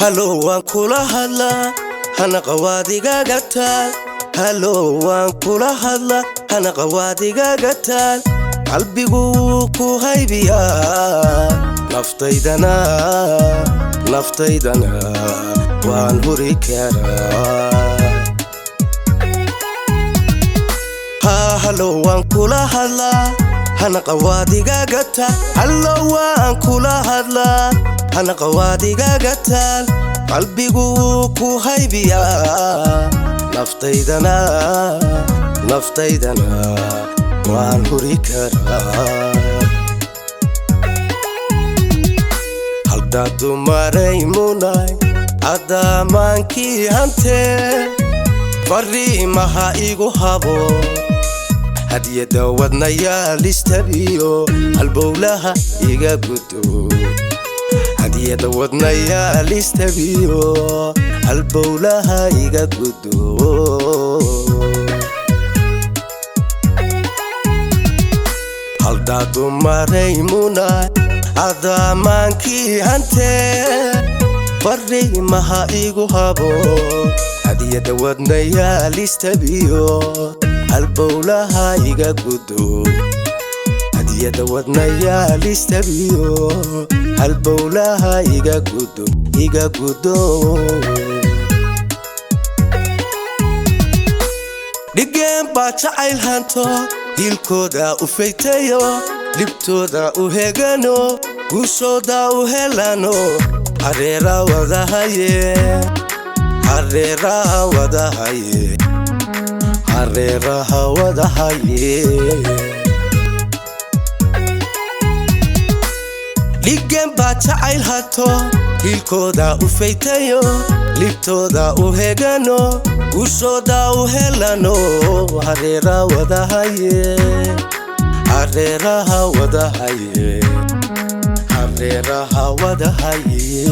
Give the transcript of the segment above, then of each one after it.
Hallow waan kula hadlaa, hanaqa waad igaga taal. Hallow waan kula hadlaa, hanaqa waad igaga taal. Qalbigu wuu ku haybiyaa, naftaydana, naftaydana waan huri karaa. Haa, hallow waan kula hadlaa, hanaqa waad igaga taal. Hallow waan kula hadlaa, hanaqa waad igaga taal. Qalbigu wuu ku haybiyaa, naftaydana, naftaydana waan huri karaa. Haldaa dumaray munay adamaankii hantee, fariimaha igu habo, hadiyada wadnayaal istabiyo, halbowlaha iga gudo. Hadiyada wadnayaal istabiyo, halbowlaha iga gudo. Haldaa dumaray munay adamaankii hantee, fariimaha igu habo, hadiyada wadnayaal istabiyo, halbowlaha iga gudo. Hadiyada wadnayaal istabiyo, halbowlaha iga gudo, iga gudo. Dhigeen baa jacayl hanto, hiilkooda u faytayo, dhibtooda u hegano, guushooda u helano, hareera wadahaye, hareeraha wadahaye, hareeraha wadahaye. Dhigeen baa jacayl hato, hiilkooda u faytayo, libtooda u hegano, guushooda u helano, hareera wadahaye, hareeraha wadahaye, hareeraha wadahaye.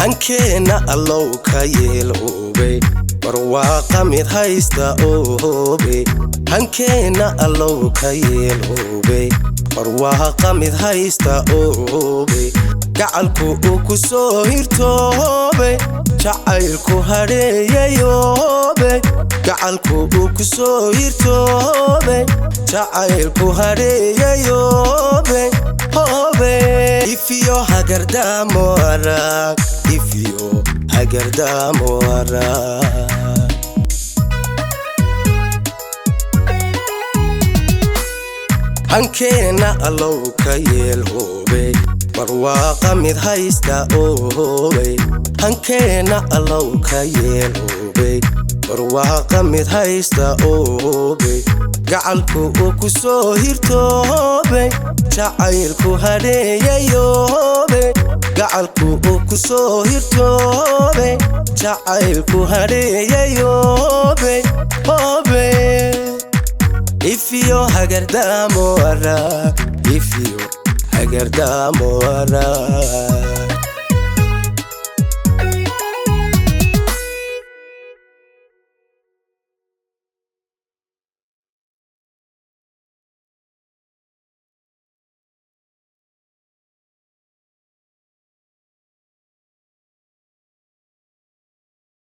Hankeenna allow ka yeel hoobey, barwaaqa mid haysta oo hoobey. Hankeenna allow ka yeel hoobey, barwaaqa mid haysta oo hoobey. Gacalku uu ku soo hirtoobey, jacaylku hadheeyayoobey. Gacalku uu ku soo hirtoobey, jacaylku hadheeyayoobey, hoobey. Ifiyo hagardaamo arag, ifiyo hagardaamo arag. Hankeenna allow ka yeel hoobey, barwaaqa mid haysta oo hoobey. Hankeenna allow ka yeel hoobey, barwaaqa mid haysta oo hoobey. Gacalku uu ku soo hirtoobey, jacaylku hadheeyayoobey. Gacalku uu ku soo hirtoobey, jacaylku hadheeyayoobey, hoobey. Ifiyo hagardaamo arag, ifiyo hagardaamo arag.